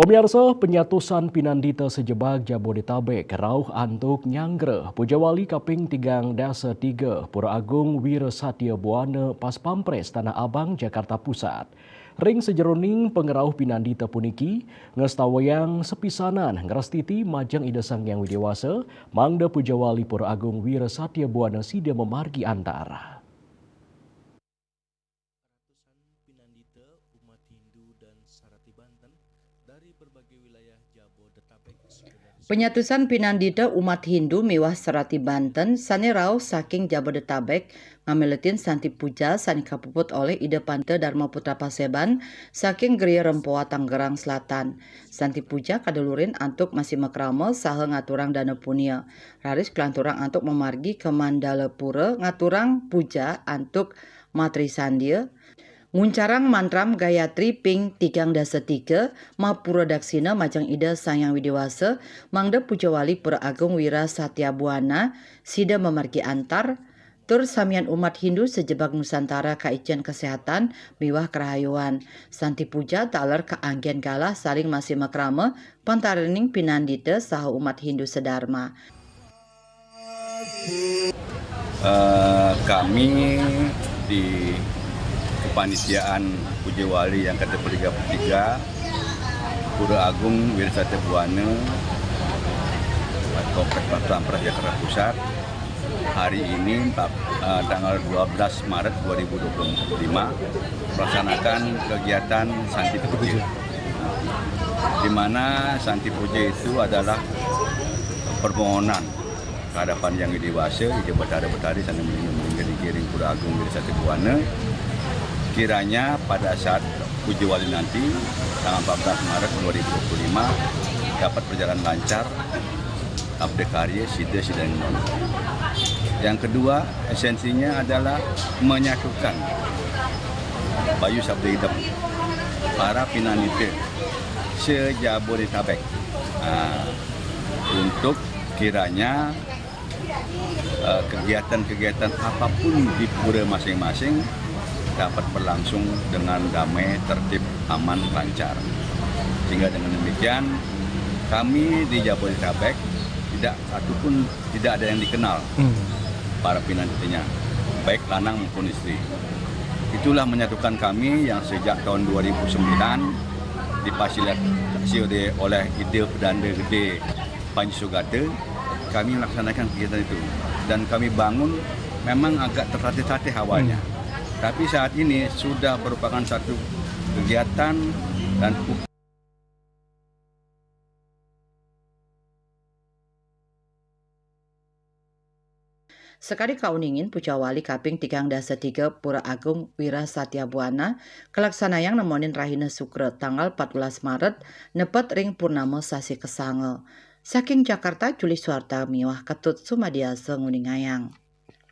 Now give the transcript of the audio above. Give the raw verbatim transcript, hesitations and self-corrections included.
Pemirsa, penyatusan pinandita sejebag Jabodetabek rauh antuk nyanggra Pujawali kaping tigang dasa tiga Pura Agung Wira Satya Buana Pas Pampres, Tanah Abang, Jakarta Pusat. Ring sajeroning pangrauh pinandita puniki ngastawayang sapisanan ngrastiti majeng Ida Sang Hyang Widi Wasa, mangda Pujawali Pura Agung Wira Satya Buana sida mamargi antar. Ratusan pinandita umat Hindu dan sarati Banten dari berbagai wilayah Jabodetabek sudah dari Penyatusan pinandita umat Hindu miwah sarati Banten sane rauh saking Jabodetabek ngamiletin Santi Puja sane kapuput olih Ida Panta Dharma Putra Paseban saking Griya Rempoa, Tangerang Selatan. Santi Puja kadulurin antuk masi makrama saha ngaturang dana punia. Raris kalanturang antuk mamargi ka Mandalapura ngaturang puja antuk Matri Sandia, nguncarang mantram Gayatri ping tigang dasa tiga, mapura daksina majeng Ida Sang Hyang Widi Wasa, mangda Pujawali Pura Agung Wira Satya Buana sida mamargi antar, tur samian umat Hindu sajebag Nusantara kaicen kasehatan miwah karahayuan. Santi Puja taler kaanggen galah saling masi makrama pantaraning pinandita saha umat Hindu sadarma. Eh, kami di kepanitiaan Puja Wali yang ketiga puluh tiga, Pura Agung Wirsata Buana, Kompleks Pasar Jakarta Pusat, hari ini, empat, eh, tanggal dua belas Maret dua ribu dua puluh lima, melaksanakan kegiatan Santi Puja, di mana Santi Puja itu adalah permohonan ke hadapan Yang Widi Wasa, Ida Betara Betari, sane meninggal di Giring Pura Agung Wirsata Buana. Kiranya pada saat Puja Wali nanti, tanggal empat belas Maret dua ribu dua puluh lima, dapat berjalan lancar, abda karya, sida sida. Yang kedua, esensinya adalah menyatukan bayu sabda idem para pinanita se-Jabodetabek. Nah, untuk kiranya, eh, kegiatan-kegigiatan apapun di pura masing-masing dapat berlangsung dengan damai, tertib, aman, lancar. Sehingga dengan demikian, kami di Jabodetabek tidak satupun, tidak ada yang dikenal, hmm, para pinantinya, baik lanang maupun istri. Itulah menyatukan kami yang sejak tahun dua ribu sembilan difasilitasi oleh, oleh Ida Pedanda Gede Panji Sugata, kami melaksanakan kegiatan itu. Dan kami bangun memang agak tertatih-tatih awalnya. Hmm. Tapi saat ini sudah merupakan satu kegiatan dan Sakadi kauningin, Pujawali kaping tigang dasa tiga Pura Agung Wira Satya Buana kalaksanayang nemonin rahina Sukra, tanggal empat belas Maret, nepet ring purnama sasi kasanga. Saking Jakarta, Juli Suarta miwah Ketut Sumadiasa nguningayang.